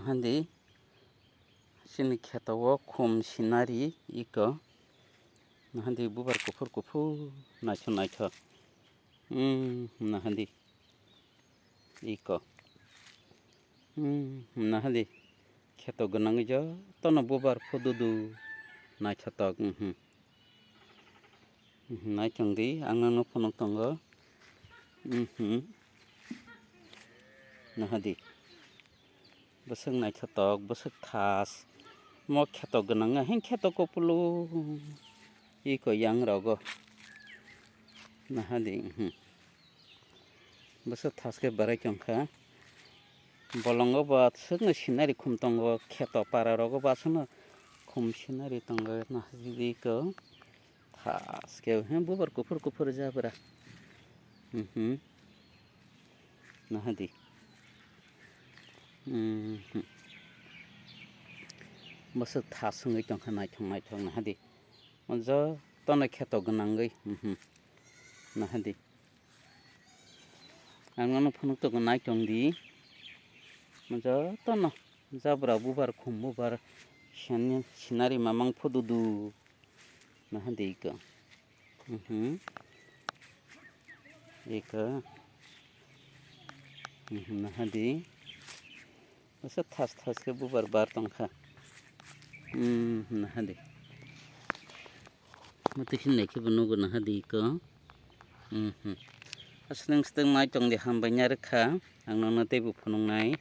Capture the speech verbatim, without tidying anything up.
Handi chini kheto o khum sinari iko. Handi bubar kuphur kuphur naithok naithok. Hmm, hwna hadi. Iko. Hmm, hwna hadi. Kheto gwnangwi jotono bubar phududu. Naithotok, mhm. Mhm, naithok di, ang nono phunuk tongo. Mhm. Hwna hadi. Bwswk naithotok, bwswk thas. Mo kheto gwnang, heng kheto kupulung. Iko yang rogo. Hwna hadi, mhm. Bwswk thas khe barai tongkha. Bolongo bo aswkno sinari khum tongo, kheto para rogo bo aswkno khum sinari tongo, hwna hadi iko. Thas khe, he, bubar kuphur kuphur jabra. Mhm. Hwna hadi. Mhm. Bwswk thas wngwi tongkha naithok naithok, hwna hadi. O jotono kheto gwnangwi, mhm. Hwna hadi. Ang nono phunuk tongo, naitong di. O jotono jabra bubar khum bubar sini-, sinari mamang phududu. Hwna hadi iko. Mhm. Iko. Mhm, hwna hadi. Bwswk thas thas khe bubar bar tongkha. Mhm, hwna hadi. Mwtwi hinlai khe bo nugo, hwna hadi iko. Mhm. Aswk nwng swtwng naitong di, hambai ya rwkha. Ang nono teibo phunuknai.